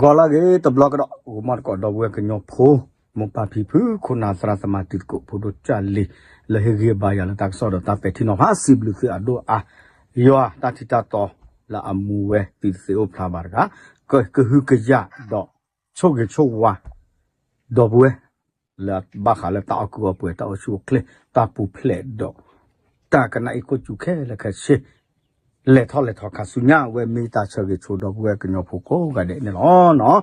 ဂီၤလၢအဂ့ၤ တဘျီကဒီး ဂီၤမီတကိး ဒီပုၢ်ဝဲၢ်ကညီဖိ မိၢ်ပၢ်ဖံဖု ခိၣ်နၢ်သရၣ်သမါ တံၤသကိး ဖိဒိၣ်ကၢ်လံၤ လၢဟ့ၣ်ဂံၢ်ဘါယၤလၢတၢ်ကစီၣ်ဒီးတၢ်ပဲာ်ထံနီၤဖး စံးဘျုးသုအဒိၣ်အါ ယွၤတၢ်ထံၣ်တၢ်တီ လၢအမူဝဲသုတသ့အိၣ်ဖျါဘၣ်တဂၤ ကကဟုကယာ်ဒီး ဆိၣ်ဂ့ၤဆိၣ်ဝါ ဒီပုၢ်ဝဲၢ် လၢဘၣ်ဃးလၢတၢ်အီၣ်ကူအီပှဲၤ တၢ်အိၣ်ဆူၣ်အိၣ်ချ့ တၢ်ပူၤဖျဲးဒီး တၢ်ကနၣ်အံၤခိၣ်ကၠူခဲလၢာ်ခဲဆ့ လဲၤထီၣ်လဲၤထီခါဆူညါ အဝဲမ့ၢ်တၢ်ဆၢဂ့ၤဆိဒီပုၢ်ဝဲၢ်ကညီဖိကိးဂၤဒဲးန့ၣ်လီၤ.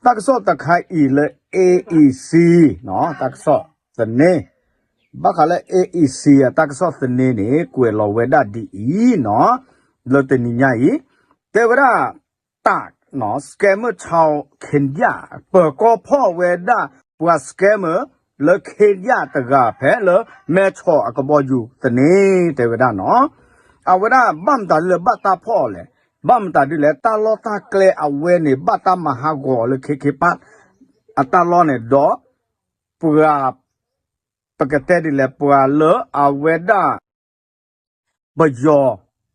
တၢ်ကစီၣ်တခါအံၤလၢ A E C တၢ်ကစီၣ်သန့ ဘၣ်ဃးလၢ A E C အတၢ်ကစီၣ်သန့န့ၣ် ကွဲးလီၤဝဲဒၣ်ဒ်အံၤနီၤ လၢတနံၤညါအံၤ တဲဝဲဒၣ် တၢ် scammer ခ့ယၣ် ပၢၤကီၢ်ဖီၣ်ဝဲဒၣ် ပှၤ scammer လၢ ခ့ယၣ် တဂၤဖဲလၢ မဲဆီးအကဘီယူၤသန့ တဲဝဲဒၣ်နီၤ အဝဲဒၣ်ဘၣ်မတၤဒ်လဲၣ်ဘၣ်တၢ်ဖီၣ်အီၤလဲၣ် ဘၣ်မတၤဒ်လဲၣ် တၢ်လီၢ်တၢ်ကျဲအဝဲန့ၣ် ဘၣ်တၢ်မၤဟးဂီၤလၢ ခ့ခ့ပၣ် အတၢ်လီၢ်န့ၣ်ဒီး ပှၤ ပကတဲဒ်လဲၣ် ပှၤလၢအဝဲဒၣ် ပယီၤ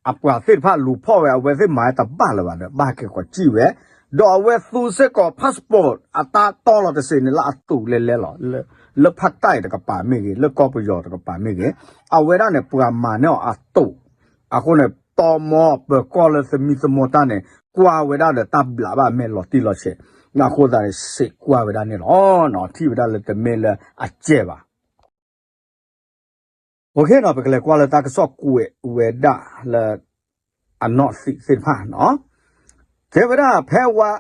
အပှၤသ့ၣ်တဖၣ်လူၤဖီၣ်ဝဲ အဝဲသ့ၣ်မၤတဘၣ်လၢၤဘၣ်ဒီး ဘၣ်က့ၤဃီၤစံၣ်ဝဲ ဒီးအဝဲသူစ့ၢ်ကီး passport အတၢ်တီလီၤတစ့းန့ၣ်လၢအတူးလဲလဲလီၤ လၢဖးတၢ်အံၤတကပၤမ့ၢ်ဂ့ၤ လၢကီၢ်ပယီၤတကပၤမ့ၢ်ဂ့ၤ အဝဲဒၣ်န့ၣ် ပှၤမၤန့ၢ်အီၤအတူး အဃိန့ၣ် တီမီပၢၤကီၢ်လၢသမံသမိးတၢ်န့ၣ် ကွၢ်ဝဲဒၣ်ဒီးတၢ်ဘျးဘၣ်အမဲာ်လီၤတံၢ်လီၤဆဲး အဃိသတးန့ၣ် စံးကွၢ်ဝဲဒၣ်န့ၣ်လီၤ. ထံၣ်ဝဲဒၣ်လၢတမ့ၢ်လၢအကဲဘၣ် ပကလဲၤကွၢ်လၢ တၢ်ကစီၣ်ကွဲးဝဲဒၣ်လၢ အနီၢ်သံးသ့ၣ်တဖၣ်နီၤ တဲဝဲဒၣ်ဖဲဝါ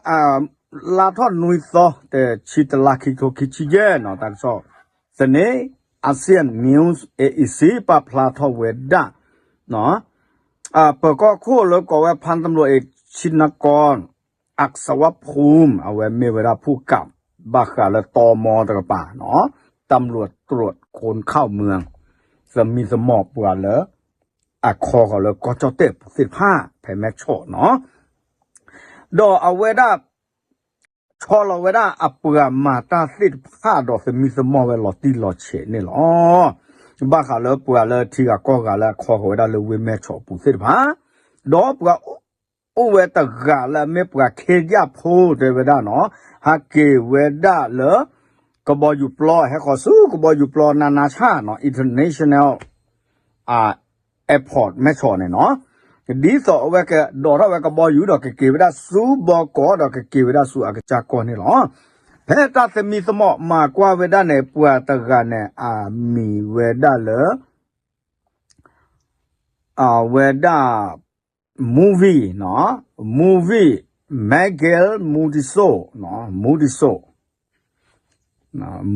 လါထီၣ်နွံသီ တဆံတလါ ခံကထိခံဆံယဲၢ်နီၤ တၢ်ကစီၣ်သန့ Asian News A E C ပာ်ဖျါထီၣ်ဝဲဒၣ် ပၢၤကီၢ်ခိၣ်လၢကိးဝဲ ဖါတံၣ်တံၣ်အ့ၣ် ဆံနကီ အၣ်စဝါဖူမ် အဝဲမ့ၢ်ဝဲဒၣ် ဖူကၣ် ဘၣ်ဃးလၢတီမီတကပၤနီၤ တၢ်မလိၣ်တြိးခိၣ်ခၣ်မၢ သမံသမိးပှၤလၢ အခီဃီၤလၢကီၢ်ကၠီၣ်တဲၣ်ပူၤသ့ၣ်တဖၣ် ဖဲမဲဆီးနီၤ ဒီးအဝဲဒၣ် ဆီလီၤဝဲဒၣ်အပှၤမၤတၢ်သ့ၣ်တဖၣ်ဒီးသမံသမိးဝဲလီၤတံၢ်လီၤဆဲးန့ၣ်လီၤ. ဘၣ်ဃးလၢပှၤလၢထံဂၤကီၢ်ဂၤလၢအခီဃီၤဝဲဒၣ်လၢဝ့ၢ်မဲဆီးအပူၤသ့ၣ်တဖၣ် ဒီးပှၤ အိၣ်ဝဲတဂၤလၢအမ့ၢ်ပှၤခ့ယၣ်ဖိတဲဝဲဒၣ်နီၤ ဟးက့ၤဝဲဒၣ်လၢ ကဘီယူၤပျီ ဟဲဃီၤဆူကဘီယူၤပျီနါနါဆၣ်နီၤ International Airport မဲဆီးန့ၣ်နီၤ ဒ်သိးအဝဲကဒိးထီၣ်ဝဲကဘီယူၤဒီးကက့ၤဝဲဒၣ်ဆူဘီကီးဒီးကက့ၤဝဲဒၣ်ဆူအကစၢ်ကီၢ်န့ၣ်လီၤ. ဖဲတၢ်သမံသမိးမၤကွၢ်ဝဲဒၣ်န့ၣ် ပှၤတဂၤန့ၣ် အမံၤဝဲဒၣ်လၢ အဝဲဒၣ် Movie နီၤ Movie Miguel Mudiso နီၤ Mudiso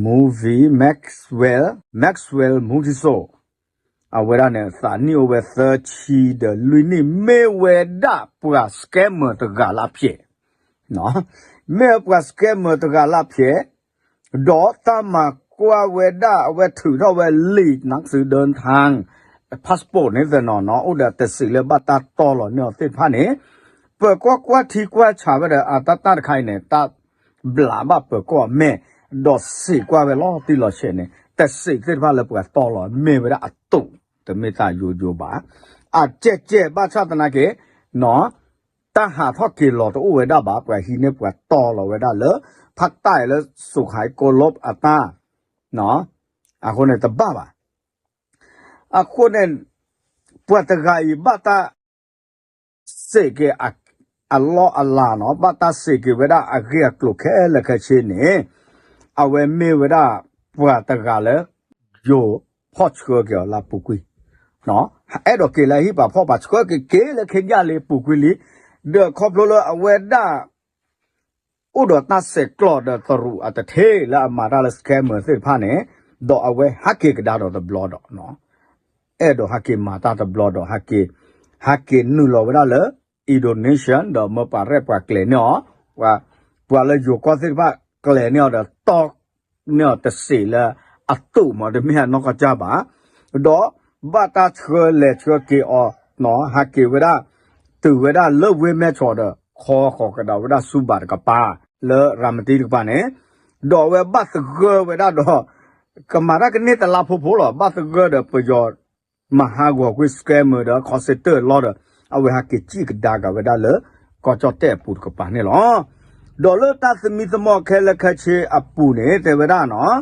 Movie Maxwell Maxwell Mudiso အဝဲဒၣ်န့ၣ် သးနံၣ်အိၣ်ဝဲသၢဆံဒီးလွံၢ်နံၣ် မ့ၢ်ဝဲဒၣ်ပှၤ scammer တဂၤလၢဖျဲး မ့ၢ်ပှၤ scammer တဂၤလၢဖျဲး ဒီးတၢ်မၤကွၢ်ဝဲဒၣ် အဝဲထုးထီၣ်ဝဲလံာ် နၢ်စူဒၢထၣ် passport န့ၣ်သ့ၣ်နီၤနီၤ အိၣ်ဒီးတစံးလၢဘၣ်တၢ်တီလီၤန့ၢ်အီၤသ့ၣ်တဖၣ်န့ၣ် ပၢၤကီၢ်ကွၢ်ထံကွၢ်ဆးဝဲဒီး အတၢ်တၢ်တခါအံၤန့ၣ် တၢ်ဘျးဘၣ်ပၢၤကီၢ်အမဲာ် ဒီးစံးကွၢ်ဝဲလီၤတံၢ်လီၤဆဲးန့ၣ် တစံးသ့ၣ်တဖၣ်လၢပှၤတီလီၤ မ့ၢ်ဝဲဒၣ်အတူး တမ့ၢ်တၢ်ယိယိဘၣ် အကဲကဲဘၣ်ဆၣ်သနာ်က့ နီၤ တၢ်ဟးထီၣ်က့ၤလီၤတအိၣ်ဝဲဒၣ်ဘၣ် ပှၤဟံးန့ၢ်ပှၤတီလီၤဝဲဒၣ်လၢ ဖးတၢ်လၢ စူးခး ကိလီၣ် အတၢ် အဃိန့ၣ်တဘၣ်ဘၣ်. အဃိန့ၣ် ပှၤတဂၤအံၤဘၣ်တၢ် စံးက့ၤ အလီၢ်အလၤနီၤ ဘၣ်တၢ်စံးက့ၤဝဲဒၣ်အဂ့ၢ်အကျိၤခဲလၢာ်ခဲဆ့န့ၣ် အဝဲမ့ၢ်ဝဲဒၣ် ပှၤတဂၤလၢ ယိၤဖီၣ်ဆှၢက့ၤအီၤလၢအပူၤကွံာ် အဲၣ်ဒိးက့ၤလၢဟံၣ်ပှၤဖီၣ်ပှၤဆှၢက့ၤက့ၤလၢခ့ယၣ်လံအပူၤကွံာ်လံ ဒီးခီဖျိလၢအဝဲဒၣ် အိၣ်ဒီးတၢ်ဆဲးကျိးဒီးတရူးအတထ့လၢအမၤတၢ်လၢ scammer သ့ၣ်တဖၣ်န့ၣ် ဒီးအဝဲဟးက့ၤကဒါဒီးတဘျီဒီး အဲၣ်ဒိးဟးက့ၤမၤတၢ်တဘျီဒီး ဟးက့ၤ ဟးက့ၤနုာ်လီၤဝဲဒၣ်လၢ Indonesia ဒီးမၢပှၤရဲၣ်ပှၤကျဲၤန့ၢ်အီၤ ပှၤလၢယိၤကီၢ်သ့ၣ်တဖၣ်ကျဲၤန့ၢ်အီၤဒီးတီန့ၢ်အီၤတစံးလၢအတူးမး တမ့ၢ်အနီၢ်ကီၢ်ကၢ်ဘၣ် ဒီးဘၣ်တၢ်ဆှၢလဲၤဆှၢက့ၤအီၤ ဟးက့ၤဝဲဒၣ် တုၤဝဲဒၣ်လၢဝ့ၢ်မဲဆီးဒီး ခီဃီၤကဒီးဝဲဒၣ်ဆူဘၣ်တကပၤ လၢရၤမတံတကပၤန့ၣ် ဒီးအဝဲဘၣ်သဂၢၢ်ဝဲဒၣ်ဒီး ကမၤတၢ်ကန့ၢ်တလါဖိဖိလီၤ ဘၣ်သဂၢၢ်ဒီးပယီၤ မၤဟးဂီၤကွံာ် scammer ဒီး call center အလီၢ်ဒီး အဝဲဟးက့ၤစံၣ်ကဒါက့ၤဝဲဒၣ်လၢ ကီၢ်ကၠီၣ်တဲၣ်အပူၤတကပၤန့ၣ်လီၤ. ဒီးလၢတၢ်သမံသမိးခဲလၢာ်ခဲဆ့အပူၤန့ၣ် တဲဝဲဒၣ်နီၤ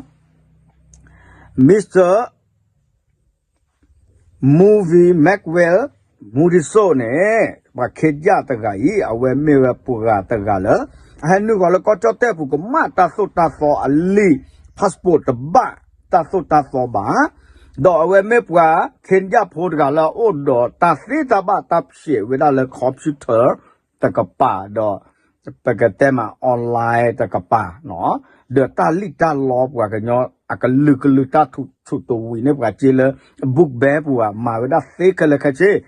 Mister Movie Macwell Mutiso န့ၣ် ပှၤ Kenyan တဂၤအံၤ အဝဲမ့ၢ်ဝဲပှၤတဂၤလၢ အဟဲနုာ်ဃီၤလၢကီၢ်ကၠီၣ်တဲၣ်ပူၤ ကမၣ်တၢ်သိၣ်တၢ်သီအလံာ် passport တဘၣ် တၢ်သိၣ်တၢ်သီဘၣ်, ဒီးအဝဲမ့ၢ်ပှၤ Kenyan ဖိတဂၤလၢအအိၣ်ဒီးတၢ်သ့တၢ်ဘၣ်တၢ်ဖျဲးဝဲဒၣ်လၢ computer တကပၤဒီး ပကတဲမး online တကပၤနီၤ, ဒီးတၢ်လံၣ်တၢ်လီပှၤကညီ အကလုာ်ကလုာ်တၢ်ထူးထူးတဝံၤန့ၣ် ပှၤစ့လၢ book bank ပူၤ မၤဝဲဒၣ်သ့ခဲလၢာ်ခဲဆ့, ဒီး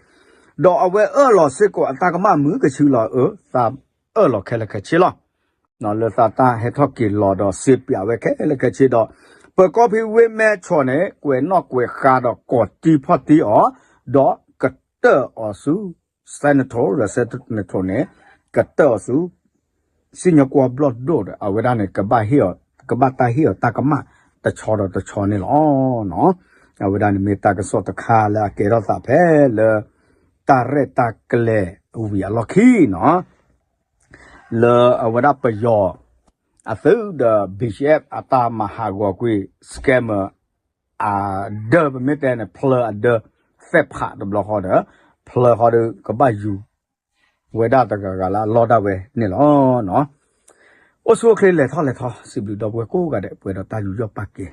အဝဲအၢၣ်လီၤစ့ၢ်ကီးအတၢ်ကမၣ်မုာ်ကဆူလီၤအၢ သးအၢၣ်လီၤခဲလၢာ်ခဲဆ့လီၤ. လၢသးတၢ်ဟဲထီၣ်က့ၤလီၤဒီးစ့ပၠးဝဲခဲလၢာ်ခဲဆ့ဒီး ပၢၤကီၢ်ဖံဝ့မဲၢ်ဆီးန့ၣ် ကွဲးနီၣ်ကွဲးဃါဒီးကိးတံၢ်ဖီၣ်တံၢ်အီၤ, ဒီးကတၢၢ်အီၤဆူ Senator ဒီး Senator န့ၣ် ကတၢၢ်အီၤဆူ စံၣ်ညီၣ်ကွီၢ်ဘျီၣ်ဒိၣ်ဒီး အဝဲဒၣ်န့ၣ် ကဘၣ်ဟ့ၣ်အီၤ ကဘၣ်တၢ်ဟ့ၣ်အီၤတၢ်ကမၣ်တဆီဒီးတဆီန့ၣ်လီၤ. အဝဲဒၣ်န့ၣ်မ့ၢ်တၢ်ကစီၣ်တခါလၢအကဲထီၣ်သးဖဲလၢ တၢ်ရဲၣ်တၢ်ကျဲၤဝံၤအလီၢ်ခံနီၤ, လၢအဝဲဒၣ်ပယီၤအသုးဒီး BGF အတၢ်မၤဟးဂီၤကွံာ် scammer အဒၢ ပမ့ၢ်တဲန့ၣ် ဖျၢၣ်အဒၢ သဲၣ်ဖးတဘျီဃီဒီး ဖျၢၣ်ဃီဒီးကဘၣ်ယူၤဝဲဒၣ်တဂၤဂၤလၢအလီၢ်ဒၣ်ဝဲန့ၣ်လီၤ. အိၣ်ဆူၣ်အိၣ်ချ့လဲၤထီၣ်လဲၤထီ စံးဘျုးဒီပုၢ်ဝဲၢ်ကိးဂၤဒဲး ပှဲၤဒီးတၢ်ယူးယီၣ်ပာ်ကဲ